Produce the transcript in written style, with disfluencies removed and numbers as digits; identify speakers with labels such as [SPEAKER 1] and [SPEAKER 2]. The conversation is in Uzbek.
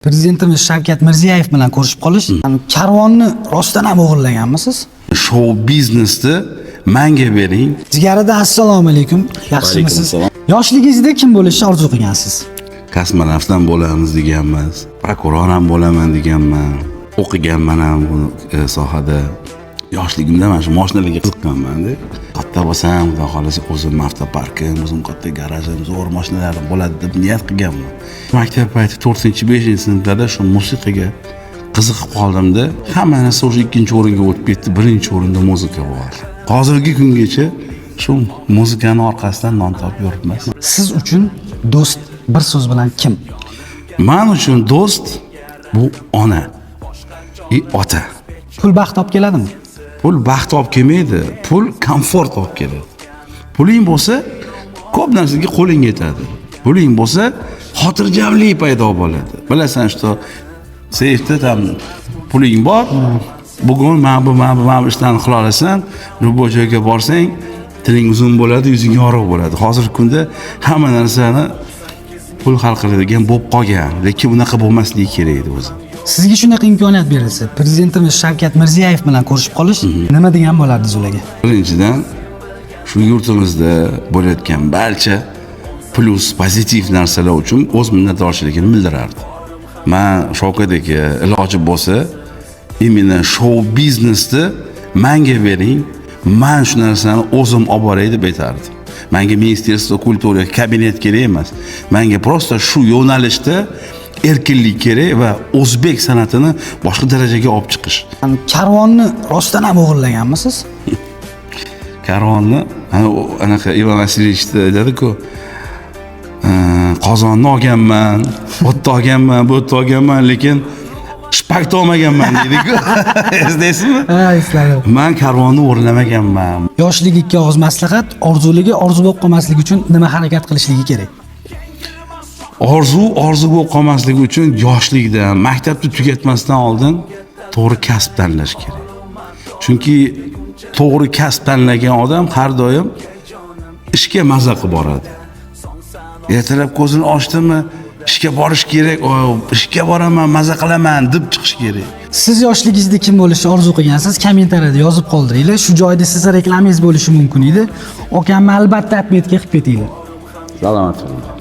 [SPEAKER 1] Prezidentimiz Shavkat Mirziyoyev bilan ko'rishib qolish. Karvonni rostdan ham o'g'irlaganmisiz?
[SPEAKER 2] Shou biznesni manga bering.
[SPEAKER 1] Jigarida, assalomu alaykum. Yaxshimisiz?
[SPEAKER 2] Alaykum.
[SPEAKER 1] Yoshligingizda kim bo'lishni orzu qilgansiz?
[SPEAKER 2] Kosmonavt ham bo'lamiz deganmiz, prokuror ham bo'laman deganman, o'qiganman ham bu sohada. Yoshligimda mana shu moshinalarga qiziqqanmanda. Katta bo'lsam, xudo xohlasa, o'zim avtoparkim, o'zim katta garajim, zo'r mashinalarim bo'ladi deb niyat qilganman. Maktab payti, 4, 5-sinflarda shu musiqaga qiziqib qoldimda, hamma narsa уже ikkinchi o'ringa o'tib ketdi, birinchi o'rinda muzika bor. Hozirgi kungacha shu muzikani orqasidan non topib yuribmiz.
[SPEAKER 1] Siz uchun do'st bir so'z bilan kim?
[SPEAKER 2] Man uchun do'st bu ona и ota.
[SPEAKER 1] Pul baxt olib keladimi?
[SPEAKER 2] Pul baxt olib kelmaydi, pul komfort olib keladi. Puling bo'lsa, ko'p narsaga qo'ling yetadi. Puling bo'lsa, xotirjamlik paydo bo'ladi. Bilasan, что seyfda там puling bor, bugun mana bu ishlarni qila olasan, любой joyga borsang, tiling uzun bo'ladi, yuzing yorug' bo'ladi. Hozirgi kunda hamma narsani pul hal qiladigan bo'lib qolgan, lekin unaqa bo'lmasligi kerak edi o'zi.
[SPEAKER 1] Sizga shunaqa imkoniyat berilsa, prezidentimiz Shavkat Mirziyoyev bilan ko'rishib qolish, nima degan bo'lardingiz ularga?
[SPEAKER 2] Birinchidan, shu yurtimizda bo'layotgan barcha plyus, pozitiv narsalar uchun o'z minnatdorchiligini bildirardi. Man Shavkat aka, iloji bo'lsa, именно shou biznesni manga bering, man shu narsani o'zim olib boray deb aytardim. Manga Министерство культуры, kabinet kerak emas. Manga просто shu yo'nalishda erkinlik kerak va o'zbek san'atini boshqa darajaga olib chiqish.
[SPEAKER 1] Karvonni rostdan ham o'g'irlaganmisiz?
[SPEAKER 2] Karvonni, ana anaqa Ivan Vasilyevich aytadiku, qozonni olganman, o'tni olganman, bu yerda olganman, lekin shpakni olmaganman deydiku, eslaysizmi?
[SPEAKER 1] Ha, esladim.
[SPEAKER 2] Man karvonni o'g'irlamaganman.
[SPEAKER 1] Yoshlik ikki og'iz maslahat: orzuligi orzu bo'lib qolmasligi uchun nima harakat qilishligi kerak?
[SPEAKER 2] Orzu orzu bo'lib qolmasligi uchun yoshlikda, maktabni tugatmasdan oldin to'g'ri kasb tanlash kerak, chunki to'g'ri kasb tanlagan odam har doim ishga maza qilib boradi. Ertalab ko'zini ochdimi, ishga borish kerak, "O, ishga boraman, maza qilaman" deb chiqish kerak.
[SPEAKER 1] Siz yoshligingizda kim bo'lishni orzu qilgansiz? Kommentariyada yozib qoldiringlar. Shu joyda sizni reklamangiz bo'lishi mumkin edi. Okamni albatta отметка qilib ketinglar.
[SPEAKER 2] Salomat bo'ling.